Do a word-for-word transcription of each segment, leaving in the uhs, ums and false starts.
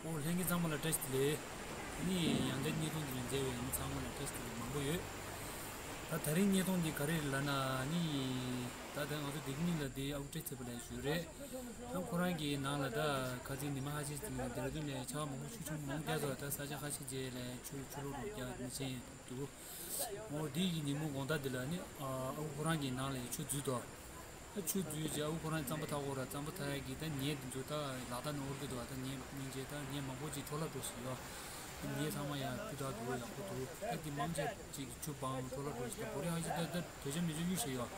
ལྷན་རྒྱས་ཚང་མ་ལ་བཀྲ་ཤིས་བདེ་ལེགས། ནི་ཡང་བསྐྱར་བརྙན་ཐུང་འདི་ལ་མཇལ་བའི་ཡུལ་མི་ཚང་མ་ལ་བཀྲ་ཤིས་བདེ་ལེགས་མང་པོ་ཡོད། ད་ད་རིང་བརྙན་ཐུང་འདི་ག་རེ་ལབ་ན་ནི། ད་ད་ང་ཚོ་བདེ་སྐྱིད་གླིང་ལ་དེ་ཨ་ཁུ་བཀྲ་ཤིས་ཚེ་དཔལ་ལགས་བཞུགས་རེད། ད་ཁོ་རང་གི་ནང་ལ་ད་ཁ་སང་ཉི་མ་ཁ་ཤས་ཙམ་ལ་ལྡེ་ར་ལྡུན་ནས་ཆར་པ་མང་པོ་ཆུ་ཆུང་མང་པོ་བརྒྱབ་སོང་། ད་ས་ཆ་ཁ་ཤས་ཅིག་ལ་ཆུ་ཆུ་ལོག་རོགས་རྒྱག་མི་ཆེན་འདུག་འོ་དེ་གི་ཉིན་མོ་དགོང་དག་འདི་ལ་ནི་ཨ་ཁུ་ཁོ་རང་གི་ནང་ལ་ཆུ་འཛུལ་འདུག་ད་ཆུ་འཛུལ་རྗེས་ཨ་ཁུ་ཁོ་རང་རྩམ་པ་འཐག་གོ་ར། རྩམ་པ་འཐག་ཡ་གི་ད་ཉལ་འདི་ཚོ་ད་ལག་རྟགས་ནང་འོར་གི་འདུག་ད་ཉལ་སྙིང་རྗེ་ད་ཉལ་མང་པོ་ཅིག་འཕྲོ་བརླག་འགྲོ་སྲིད་ཡོད། ཉལ་ཚང་མ་ཡང་སྤུས་དག་འདུག་ཡག་པོ་འདུག་ད་འདི་མང་ཆེ་ཅིག་ཆུ་སྦངས་འཕྲོ་བརླག་འགྲོ་སྲིད། ད་བོ་རི་ཧ་ཅི་ད་ད་དོ་ཆ་མི་ཆོ་གཡུག་ཤེས་ཡོད།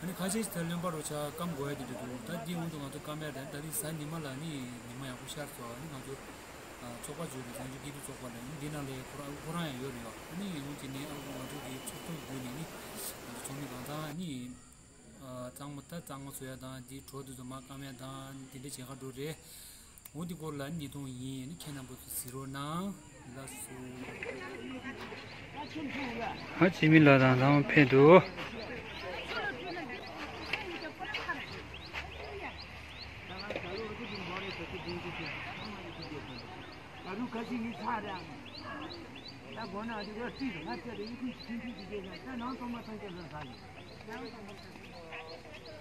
ཨ་ནི་ཁ་ཤས་ཤིག་ད་རློན་པ་རོ་ཆ་སྐམ་དགོས་ཡ་དེ་འདྲ་འདུག་ད་འདི་འོང་དུ་ང་ཚོ་སྐམ་ཡ་ད་ད་རིང་གཟའ་ཉི་མ་ལ་ནི་ཉི་མ་ཡག་པོ་ཤར་སོང་། ཨ་ནི་ང་ཚོ་ཚོགས་པ་བརྗོད་རེད། བྱང་ཆུབ་སྐྱིད་སྡུག་ཚོགས་པ་ལ་ནི་འདི་ནང་ལ་ཁོ་རང་ཁོ་རང་ཡང་ཡོད་རེད་ཡོད། ཨ་ནི་འོང་དེ་ནས་ཨ་ང་ཚོ་གི་ཚོགས་ཐུག་བརྒྱུད་ནས་ནི་ང་ཚོ་ཚོགས་མི་གང་ཚང་ནི་གཙང་མ་ད་གཙང་མ་བཟོ་ཡ་དང་འདི་གྲོ་འདི་ཚོ་མར་སྐམ་ཡ་དང་འདི་འདྲ་བྱེད་ག་འགྲོ་རེད། འོ་འདི་སྐོར་ལ་ཉིས་སྟོང་ཡིན། ཁྱེད་རྣམ་པ་ཚོ་གཟིགས་རོགས་གནང་། ལགས་སོ། ཨ་ཅི་མི་ལ་དང་དང་ཕེབས་འདུག་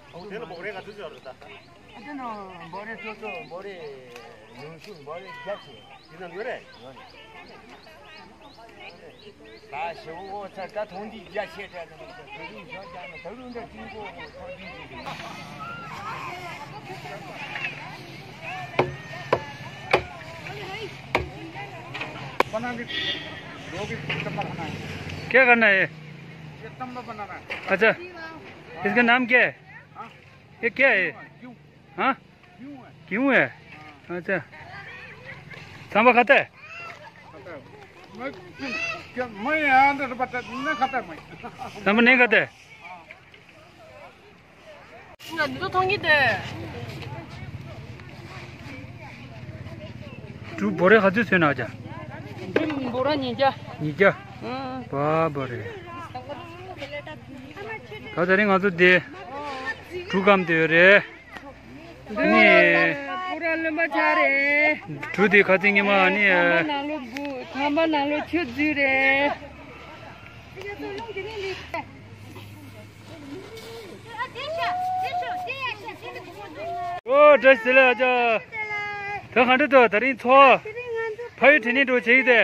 ཨོ་དེ་ལ་འབོག་རེ་ག་ཚོད་ཡོད་རེད་ད། ཨ་དེ་ནང་འབོ་རེ་སོ་སོ་འབོ་རེ་ཉུང་ཤོས་འབོ་རེ་བརྒྱ་ཆེ། དེ་ནང་ཡོད་རེད། ཡོད་རེད། ད་ཞེ་བོ་ཚར་ད་ཐོང་འདི་བརྒྱ་ཆེ་དྲག་ནི་ད་རུང་ཞོ་རྒྱག་ན་ད་རུང་འདྲ་ཅིང་གོ་ཐོག་འདི་འདི་འདི། बनाने लोग इस तंबा खाना है। क्या करना है? ये तंबा बनाना है। अच्छा, इसका नाम क्या है? हाँ? ये क्या है? क्यों? हाँ? क्यों है? क्यों है? हाँ। अच्छा। सांभर खाता है? खाता है। मैं, क्या, मैं यहाँ अंदर बता, नहीं खाता मैं। सांभर नहीं खाता है? ང་འདི་ཚོ་མཐོང་གི་འདུག་འབྲུ་འབོ་ར་ག་ཚོད་ཚོད་ན་ཅག་འབྲུ་འབོ་ར་ཉིས་བརྒྱ། ཉིས་བརྒྱ། ཨང་། བ་བ་རེད། ད་དེ་རིང་ང་ཚོ་འདི་འབྲུ་སྐམ་དེ་ཡོད་རེད། འདི་ནི་པུ་ར་རློན་པ་ཆགས་རེད། འབྲུ་དེ་ཁ་ཚིག་ཉི་མ་ནི། ཁང་པ་ནང་ལོགས་འབུ་ཁང་པ་ནང་ལོགས་ཆུ་འཛུལ་རེད། ཨོ་བཀྲ་ཤིས་བདེ་ལེགས་ཨ་ཅག་ད་ག་འདྲ་འདུག་ད་རིང་ཚོགས། ཕ་ཡུལ་དྲན་ནས་འགྲོ་བྱེད་ཀྱི་དེ།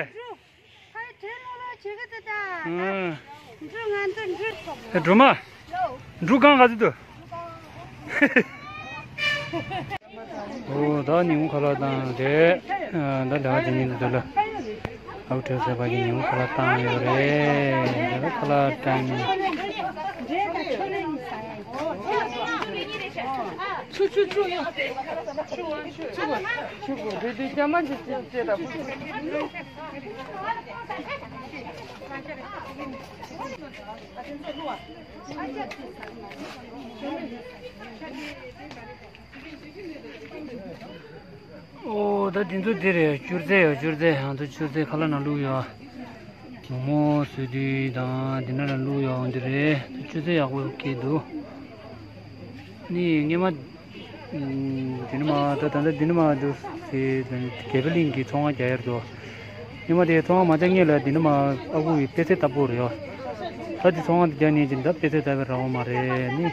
ཕ་ཡུལ་དྲན་ལོ་ལོ་བྱེད་ཀྱི་དེ་ད། ཨ། འགྲོ་ང་ཚོ་འགྲོ། འགྲོ་མ། འགྲོ་གང་ག་ཚོད་འདུག་ཨོ་ད་ཉིན་གུང་ཁ་ལག་བཏང་རེད། ཨ་ད་ལས་ཀ་བྱེད་ཉིན་དུ་ལ། ཨའུ་ཁྲེ་སེ་བ་གི་ཉིན་གུང་ཁ་ལག་བཏང་ཡོད་རེད། ད་ཁ་ལག་བཏང་ནས། ཆུ་ཆུ་ཆུ་ཡོད། ཆུ་ཆུ་ཆུ་ཆུ་རེད་དེ་རྒྱ་མ་ཅི་ཅི་ཅི་ད། ཨོ་ད་འདི་ཚོ་འདི་རེད། སྐྱུར་རྫས་ཡོད། སྐྱུར་རྫས་ཡང་ཚོ་སྐྱུར་རྫས་ཁ་ལག་ནང་བླུགས་ཡོད། མོག་མོག་བཟོས་དུས་དང་འདི་ནང་ལ་བླུགས་ཡོད། འོ་འདི་རེད། ད་སྐྱུར་རྫས་ཡག་པོ་སྐྱེས་འདུག་ནི་སྔས་མ། འདི་ནི་མ་ད་ད་ལྟ་འདི་ནི་མ་འདུག་ཟེར་དགེ་འཕེལ་གླིང་གི་ཚོང་ཁང་རྒྱག་ཡར་འགྲོ། སྔས་མ་དེ་ཚོང་ཁང་མ་རྒྱག་སྔོན་ལ་འདི་ནི་མ་ཨ་ཁུ་གི་པད་ཚལ་བཏབ་དགོས་རེད་ཡ། ད་འདི་ཚོང་ཁང་འདི་རྒྱག་ནས་ཀྱི་ད་པད་ཚལ་བཏབ་པའི་རང་དབང་མ་རེད་ནི།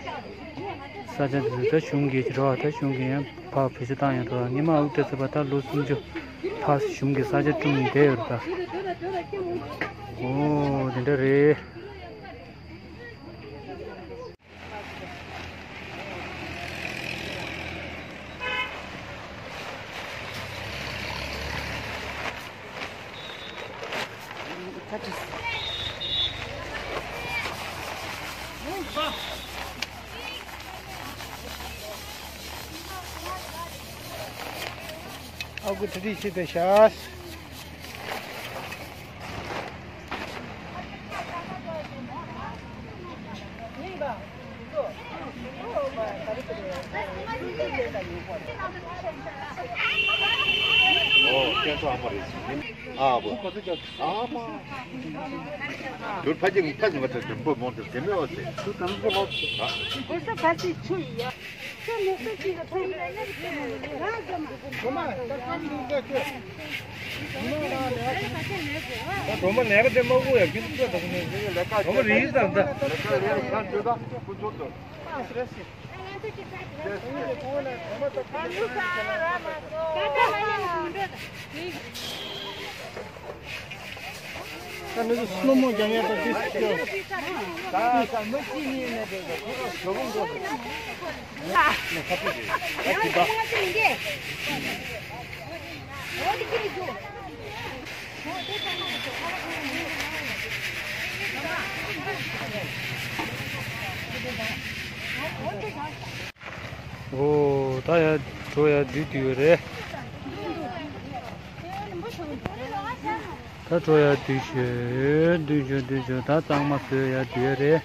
ས་ཆ་འདི་ད་གཞུང་གི་རོ་ད་གཞུང་གི་ཡང་ཕར་བེད་སྤྱོད་བཏང་ཡང་འགྲོ། སྔས་མ་ཨ་ཁུ་པད་ཚལ་པ་ད་ལོ་སུམ་ཅུ་ཕར་གཞུང་གི་ས་ཆ་བསྐྲུན་ནས་བསྡད་ཡོད་རེད་ད། ཨོ་དེ་འདྲ་རེད། ཨ་ཁུ་ཁྲི་ཁྲི་ཤི་དེ་ཤ། ཨོ་སྐྱེ་འཚོ་ཨ་མ་རེད། ཨ་བོ། ཨ་མ། དུར་ཕ་ཅིག་ཐ་ཅི་བ་ཐ་དུར་པོ་མོང་དུ་དེ་མེ་བ་ཚེ། དུ་དམ་ཚེ་ལོ། ཨ། གོ་ས་ག་ཚི་ཆུ་ཡི་ཡ། ཁྱོད་མི་སུ་ཅིག་ག་ཐོན་ཡོད་ན་ཁྱོད་མི་ལས་རང་ཟ་མ། གོ་མ་ད་ཁམ་ལུག་ད་ཁྱོད། གོ་མ་ནས་ག་དེ་མ་གོ་ཡ་ཁྱོད་ཚོད་ད་གོ་མ་རིག་ཙམ་ད། ད་ནི་སློབ་མོ་རྒྱ་ཡན་པ་དེ་སྐྱོ། འོ། ད་ཡར་འགྲོ་ཡ་དུས་དུས་རེད། ད་འགྲོ་ཡ་དུས་ཤོད་དུས་ཤོད་དུས་ཤོད། ད་གཙང་མ་བཟོས་ཡ་དུས་རེད།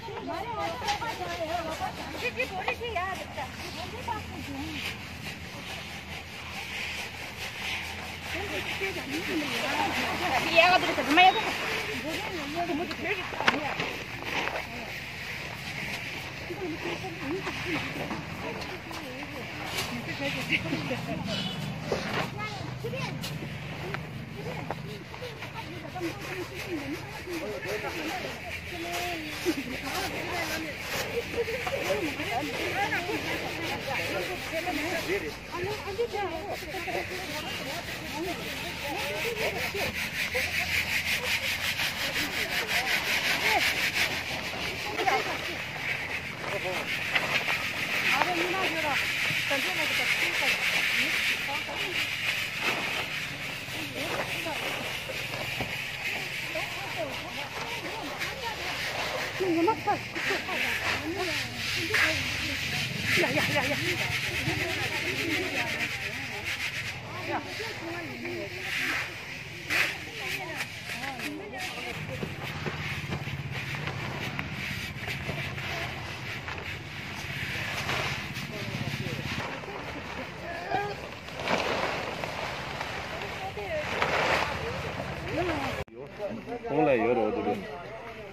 གོང་ལ་ཡོད་རེད་འདུག་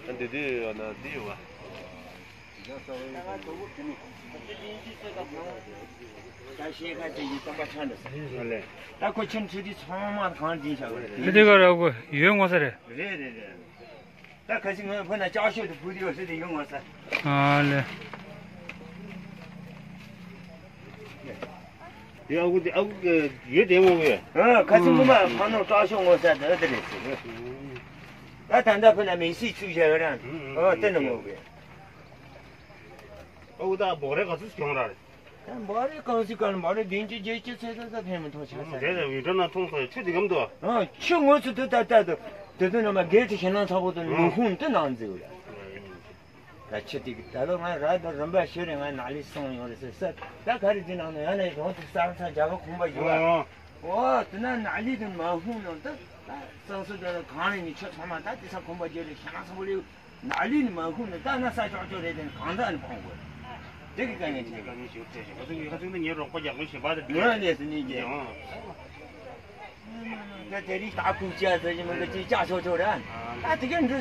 ཨ་འདི་དུས་ཡོད་ན་འདི་ཡོད་བ། ད་ཤེས་ཁ་ཅིག་གིས་བསམ་པ་ཆགས་འདུག་ཟེར། ཨ་ལས། ད་ཁོ་ཁྱིམ་ཚུད་དུས་ཚང་མ་གང་འཛིན་བྱ་བ་རེད། མི་དེ་ག་ར་གོ་ཡོད་ངོ་ས་རེད། རེད་རེད་རེད། ད་ཁ་ཅིག་ངོས་ཕུ་ན་ལྕགས་ཤོག་ཏུ་བུ་དེ་ཡོད་ཟེར་དེ་ཡོད་ངོ་ས། ཨ་ལས། དེ་ཨ་ཁུ་དེ་ཨ་ཁུ་གི་ཡོད་དེ་མོ་གི། ཨ་ཁ་ཅིག་ངོ་མ་ཕ་ནོ་ལྕགས་ཤོག་ངོ་ས་དེ་ཨ་དེ་རེད་ཟེར། ད་ད་ད་ཕུ་ན་མི་སྲིད་ཚུགས་བྱ་བ་རང་ཨ་དེ་ནི་མོ་གི། ཨ་ཁུ་ད་འབོག་རེ་ག་ཚོད་གྱོང་ར་རེད། ད་འབོག་རེ་གང་སྲིད་གང་འབོག་རེ་བདུན་ཅུ་བརྒྱད་ཅུ་ཚོད་ད་ད་ཕན་མི་ཐོགས་ཆ་ས་རེད། དེ་ལ་ཡུལ་གྲོ་ན་མཐོང་སོང་ཆུ་དེ་གམ་དུ། ཨ་ཆུ་ངོས་སུ་དུ་ད་ལྟ་དུ་དེ་དུ་ནང་མ་སྒེར་གྱི་ཞེད་སྣང་ཚ་པོ་དུ་ལུང་ཁུངས་དུ་ནང་འཛུལ་ལ། ད་ཆུ་དེ་གི་ད་ལོ་ང་ར་ད་རིམ་པ་ཤོད་རེ་ང་ནག་ལི་སོང་ཡོང་རེ་ཟེར་ས། ད་ག་རེ་དེ་ནང་ན་ཡང་ན་རོང་དུ་ས་ས་རྒྱ་གར་ཁོང་པ་ཡོད་ཨ། འོ་དེ་ན་ནག་ལི་དུ་མ་ཧུང་ནང་དུ་ད་སང་སུ་དེ་ལ་གང་རེ་ནི་ཆུ་ཚང་མ་ད་དེ་ས་ཁོང་པ་རྒྱུ་རེ་ཞེད་སྣང་ཚ་པོ་ལེའུ། ནག་ལི་ནི་མ་ཁུག་ནི་ལྟ་ན་ས་ཅོག་ཅོག་རེད་དེ་ནི་གང་ཟག་ནི་ཕོང་དགོས། དེ་གི་དཀའ་ངལ་ཆེ་གི། དཀའ་ངལ་ཞིག་འཕྲད་ཤིང་ང་ཚོ་ངའི་ཁ་ཚུགས་ནི་ངའི་རོགས་པ་རྒྱག་མཁན་གཞན་པ་དེ་ངོས་ལས་སུ་ནི་རྒྱལ། ད་དེ་རིགས་ད་ཁུག་ཅག་ཟེར་གྱི་མི་འདུག་ཅིག་ཅག་ཆོག་ཆོག་རེད། ད་དེ་གི་འདི་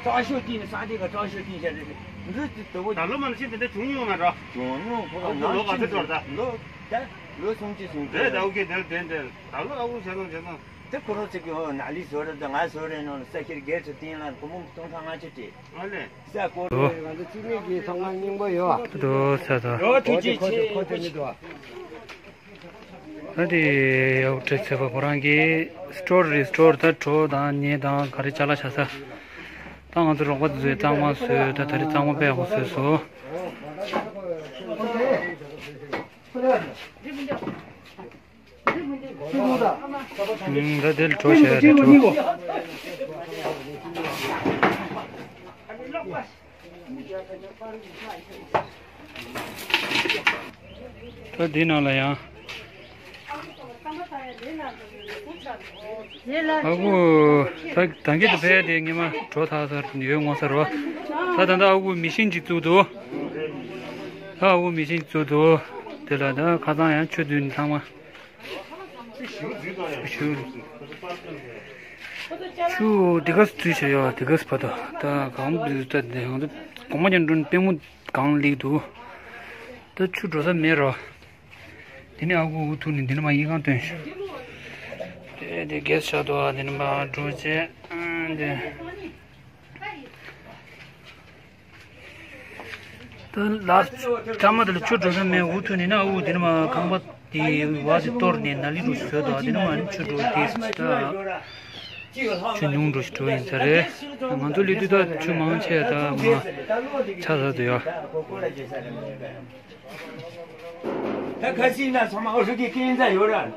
ཅག་ཤོད་ཀྱི་ནི་ས་དེ་ག་ཅག་ཤོད་ཀྱི་བྱ་རེད། འདི་དེ་དོ་བོ། ད་ལོ་མ་ནི་ཤིན་དེ་འདྲ་བྱུང་མྱོང་ན་ར། བྱུང་མྱོང་ཁོ་ཨ་ཁུ་ལོ་ག་ཚོད་འགྲོ་ར་ད། ལོ་ད་ལོ་སུམ་ཅུ་སོང་རེད། ད་ཨོ་ཁེ་དེ་དེ་དེ་ད་ལོ་ཨ་ཁུ་བྱས་སོང་བྱས་སོང་། དེ་ཁོ་རང་ཚོ་གི་འོ་ནག་ལི་བཟོ་རེད་དང་ང་བཟོ་རེད་ནང་ལ་ས་ཁྱེར་སྒེར་ཚོ་བསྟན་ལ་སྒོར་མོ་སྟོང་ཕྲག་ལྔ་བཅུ་སྤྲད། ཨ་ལས། ས་སྐོར། ང་ཚོ་གཅིག་མེད་ཀྱི་ཚང་མ་སྙིང་པོ་ཡོད། དུ་ས་ད། ཡོད་ཐུགས་རྗེ་ཆེ་ཁོ་ཆེ་མི་འདུག་ད་དེ་ཡག་བྲེ་ཚེ་པ་ཁོ་རང་གི་སི་ཊོར་རི་སི་ཊོར་ད་གྲོ་དང་ཉེ་དང་ག་རེ་ཅ་ལག་བྱ་ས། ད་ང་ཚོ་རོགས་པ་དེ་ཚོས་གཙང་མ་བཟོས་ད་ད་རེས་གཙང་མ་དཔེ་ཡག་པོ་བཟོས་སོང་། ད་དེ་ལ་གྲོ་བྱས་རེད་གྲོ། ད་འདི་ནང་ལ་ཡང་། ཨ་ཁུ། ད་ད་གིན་དུ་ཕེབས་དེ་ངེད་མ་གྲོ་ཐག་ཚར་ཡོད་ངོ་ཚར་བ། ད་ད་ད་ཨ་ཁུ་མི་ཤིན་ཅིག་བཙུགས་འདུག་ད་ཨ་ཁུ་མི་ཤིན་བཙུགས་འདུག་དེ་ལ་ད་ཁ་སང་ཡང་ཆུ་བདུན་ཚང་མ། ཞུ། ཆུ་དེ་ག་ཚུད་བྱས་ཡོད། དེ་ག་བར་དུ་ད་གང་འདུག་ད་དེ་ཡང་ད་གོང་མ་ཀྱང་འགྲོ་པུས་མོ་གང་སླེབས་འདུག་ད་ཆུ་འགྲོ་ས་མེད་རོ། དེ་ནས་ཨ་ཁུ་འུ་ཐུག་ནས་དེ་ནས་མར་ཡིག་ཁང་བཏོན་ཤག་དེ་དེ་གས་བཞག་འདུག་དེ་ནས་མར་འགྲོ་བྱས་དེ། ད་ལ་ཚང་མ་དེ་ལ་ཆུ་འགྲོ་ས་མེད། འུ་ཐུག་ནས་ན་འུ་དེ་ནས་མར་ཁང་པ་དེ་བ་དེ་གཏོར་ནས་ནཱ་ལི་འགྲོ་ཞིག་བཟོས་འདུག་དེ་ནས་མར་ཆུ་འགྲོ་དེ་ད་ཆུ་ཉུང་འགྲོ་ཞིག་འགྲོ་ཡིན་ས་རེད། ང་ཚོ་སླེབས་དུས་ད་ཆུ་མང་ཆེ་ད་མར་ཆག་ཚར་འདུག་ཡ། ད་ཁ་སང་ན་ཚང་མ་ཨོ་ཧྲུ་ཀི་ཀན་ཛ་ཡོད་ར།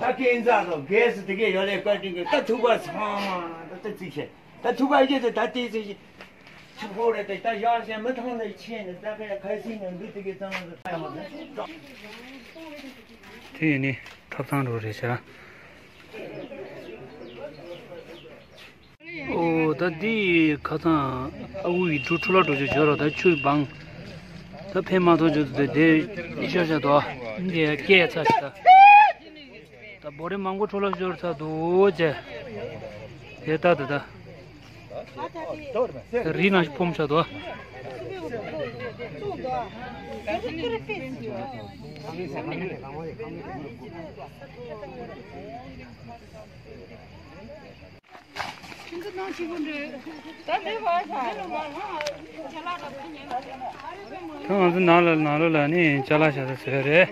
ད་ཀན་ཛ་དང་གེ་སི་དེ་གས་ཡོད་ལས་བཀའ་དྲིན་གྱིས་ད་ཐུག་པ་ཚང་མ་ད་ད་རྩིས་བྱས། ད་ཐུག་པ་ཡོད་ཚེ་ད་དེ་ཚེ་ཆུ་ཕོ་རེད། ད་ད་ཡར་ཞིང་མི་ཐང་ནས་ཆེ་ནས་ད་ཁ་ཁ་སང་ན་འདི་དེ་གས་ཚང་མ་ད་ཡོད་མ་རེད། དེ་ཡིན་ནི་ཐབ་ཚང་འགྲོ་རེད་ཤག་ཨོ་ད་འདི་ཁ་སང་ཨ་ཁུ་ཡི་འབྲུ་འཕྲོ་བརླག་འགྲོ་ཆོག་ཆོག་རོགས། ད་ཆུ་སྦང་ད་ཕན་མ་ཐོགས་ཆོག་དེ་དེ་ཤོར་ཤག་དོ། འདི་སྐྱེས་ཚར་ཤག་ད་ད་བོ་རེ་མང་པོ་འཕྲོ་བརླག་ཤོར་ཚར་འདུག་ཅེ། དེ་ད་ད་ད་ད་རི་ནང་ཕོམ་ཤག་དོ། ད་ང་ཚོ་ནང་ལ་ནང་ལོགས་ལ་ནི་ཅ་ལག་བཞག་ས་བཟོས་རེད།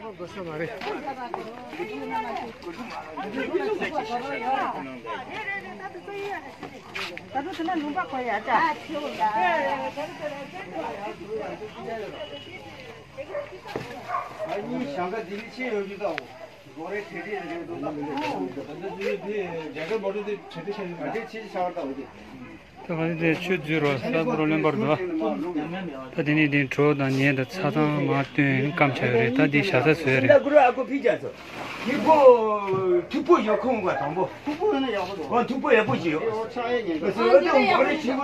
ད་ག་ཚོད་ཆུ་འཛུལ་རོགས་ས་པོ་རོ་ལེན་པར་འདུག་ད་དེ་ནས་དེ་གྲོ་དང་ཉེ་དང་ཚྭ་ཐང་མར་བཏོན་སྐམ་ཆགས་ཡོད་རེད། ད་འདི་བཞག་ས་བཟོས་རེད། ཐུག་པོ་ཐུག་པོ་ཡག་ཁུང་ག་དང་པོ། ཐུག་པོ་ཡག་པོ་འདུག་ཨོ་ཐུག་པོ་ཡག་པོ་ཞིག་ཡོད། ཨོ་ཆག་ཡས་ཉེན་ཁ་ཡོད། ཨོ་ཆག་ཡས་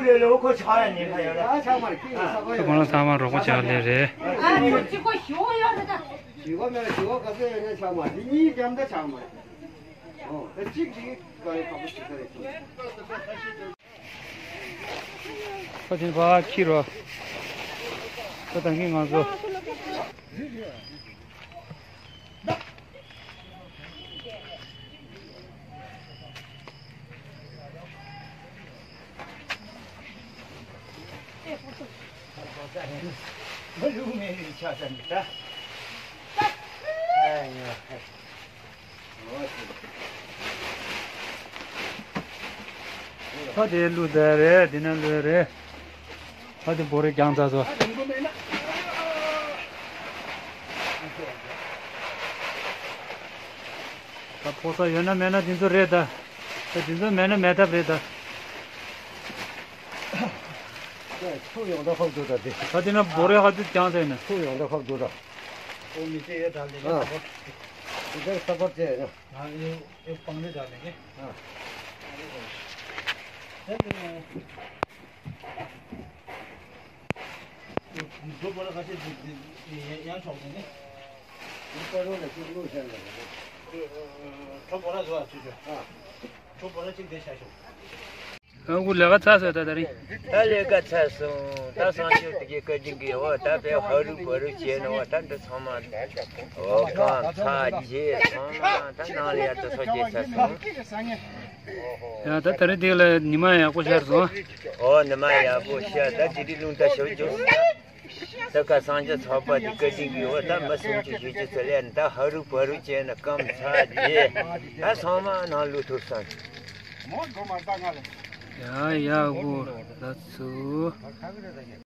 ཉེན་ཁ་ཡོད། ཨ་ཆག་མ་རེད། ཁྱི་ས་པོ་ཁོ་རང་ཚང་མ་རོགས་པ་བྱ་ལེ་རེད། ཨ་ནི་གཅིག་པོ་ཞུ་ཡོད་རེད་ད། ཞུ་བ་མེད་ཞུ་བ་ག་ཚོད་ཡོད་ན་ཆག་མ་རེད། འདི་གཉིས་འགྲམ་ད་ཆག་མ་རེད། ཨོ་ད་གཅིག་གཅིག་ག་ཡོད་ཁག་པོ་ཞིག་ས་རེད། ད་དེ་ཕར་འཁྱེར་རོགས། ད་ད་གིན་ང་ཚོ། ད་དེ་ལུས་ད་རེད། དེ་ན་ལུས་རེད། ད་དེ་བོ་རེ་རྒྱང་ཚ་སོ། ད་ཕོ་ས་ཡོད་ན་མེད་ན་དེ་ཚོ་རེད་ད། ད་དེ་ཚོ་མེད་ན་མེད་ཐབས་རེད་ད། ཚུར་ཡོང་ད་ཕོག་འདུག་ད་དེ། ད་དེ་ན་བོ་རེ་ཧ་ཅུ་རྒྱང་ཚ་ཡིན་ན། ཚུར་ཡོང་ད་ཕོག་འདུག་ད། ཨོ་མི་ཚེ་ཡོད་ད་ལེ་ཨ། ས་པོར། དེ་ཚོ་ས་པོར་ཚེ་ཡོད་ན། ང་ཡོད་ཡོད་སྤང་ལེ་ད་ལེ་གེ། ཨ། ད་ལེ་ང་། འགྲོ་བོ་ར་ཁ་ཤས་ཡང་ཆོག་ནས་ནི། འགྲོ་བོ་ར་ལ་ཅིག་བླུགས་བཞག་ན་རེད། འགྲོ་བོ་ར་བཟོ་བ་ཚུད་ཆོག་ཨ། འགྲོ་བོ་ར་ཅིག་བསྡད་བཞག་ཤོག་ཨ་ཁུ་ལས་ཀ་ཚར་སོང་ད་ད་རིང་། ད་ལས་ཀ་ཚར་སོང་། ད་སང་ཞོགས་དེ་གའི་བཀའ་དྲིན་གྱིས་འོ་ད་དཔེ་ཧ་རུ་བ་རུ་བྱས་ནས་འོ་ད་འདི་ཚང་མ་འོ་སྐམ་ཚ་རྗེས་ཚང་མ་ད་ནང་ལ་ཡར་དུ་སོ་བྱས་ཚར་སོང་། ཡ་ད་ད་རེས་དེ་ལ་ཉི་མ་ཡག་པོ་ཤར་སོང་། ཨོ་ཉི་མ་ཡག་པོ་ཤར། ད་དེ་རིང་རླུང་རྟ་ཞོ་རྒྱུགས། ད་ཁ་སང་ཇ་ཚགས་པ་དེ་བཀའ་དྲིན་གྱིས་འོ་ད་མི་སུམ་ཅུ་བཞི་བཅུ་ཚོ་ལས་ད་ཧ་རུ་བ་རུ་བྱས་ན་སྐམ་ཚ་རྗེས་ད་ཚང་མ་ནང་ལུས་ཐུབ་སོང་། ཡ་ཡ་གོ་ད་ཚུ།